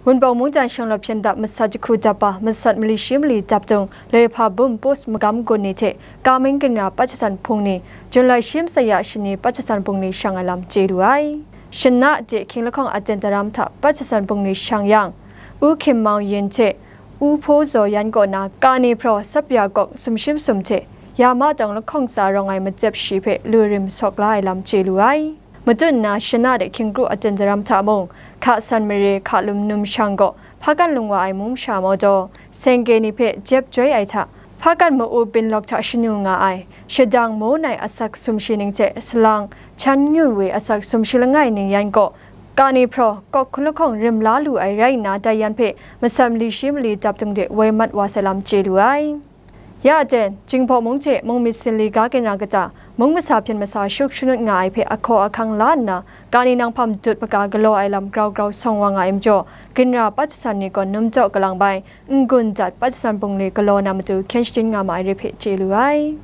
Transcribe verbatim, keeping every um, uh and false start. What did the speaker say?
Wunpawng mungdan shanglawt hpyen dap masat jahku dap pa, masat mali shi mali dap dung, loi hpa bum post magam gun ni hte, Kaming ginra Pajasan Hpung ni, Jun lai shi masaya shani Pajasan Hpung ni shang ai lam chye lu ai. Shana de hkying lahkawng aten daram hta Pajasan Hpung ni shang yang, U Hkim Mau Yin hte U Hpaw Zaw Yan kaw na kani hpraw sapya kawk sumshi masum hte, ya ma tawng lahkawng tsa rawng ai macep shi hpe lu rim sawk la ai lam chye lu ai. Matut nna shana de hkying kru aten daram hta mung, hka san mare, hka lum num shang gaw, hpakan lung wa ai mung masha maw taw, sengke ni hpe jep joi ai hta, hpakan ma-u binlawk hta shanu nga ai, shadang maw nai asak sumshi ning hte salang, chan ngu we asak sumshi langai ning yan kaw, kani hpraw kawk hkun lahkawng rim la lu ai rai nna, dai yan hpe masat mali shi mali dap dung de woi mat wa sai lam chye lu ai. Ya aten, Jinghpaw mung hte mung myit sinli ga ginra kata, mung masa hpyen masa shuk shanut nga ai hpe ahkaw ahkang la nna, kani nang hpam dut hpaga galaw ai lam grau grau sawng wa nga ai majaw, ginra Pajasan ni gaw num jaw galang bai, n-gun dat Pajasan bungli galaw na matu hkyen shadin nga ma ai re hpe chye lu ai.